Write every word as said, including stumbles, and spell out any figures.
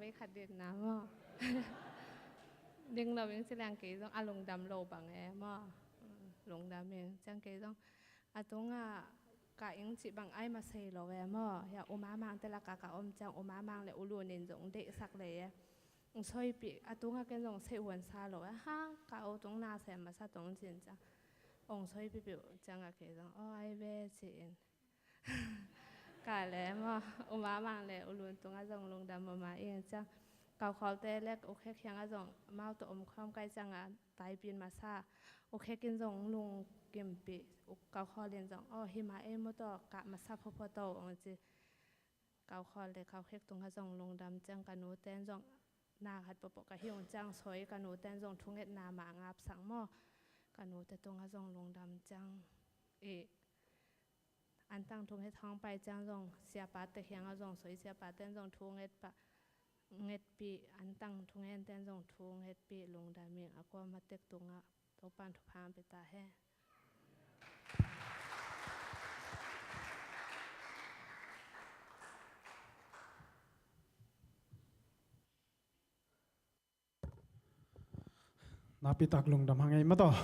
Vei khat ditna maw? Ding lo ing ci leng kei zong a lungdam lo bang e maw? Lungdam ing ciang kei zong a tungah ka ing cih bang ai ma sei lo e maw? Hia U Mamang te lakah ka om ciang U Mamang le U Lun in zong deihsak lei e. Ong soipih a tungah ken zong sei huan sa lo e. Ha, ka u tung na sem masa tong cin ciang ong soipih piu ciang a kei zong aw ai ve ci-in. Ka le maw U Mamang le U Lun tungah zong lungdam mama ing ciang. Kau khawlte le U Khek hiangah zong amau tawh om khawm kai ciangah taipin masa U Khek in zong lungkimpih, Kau khawl in zong aw hima ei maw tawh kah masa phopho to ong ci. Kau khawl le Kau Khek tungah zong lungdam ciang ka nute in zong na khat pawhpawh ka hi ung ciang sawi ka nute in zong thungetna mah ngapsak maw? Ka nute tungah zong lungdam ciang i antang thunget hong pai ciang zong siapate hiangah zong sawi siapate in zong thunget pah ngetpih antang thungente in zong thungetpih lungdam ing a kuamatek tungah Topan thupha hong pia ta hen. Nakpitak lungdam hang ei maw tawh.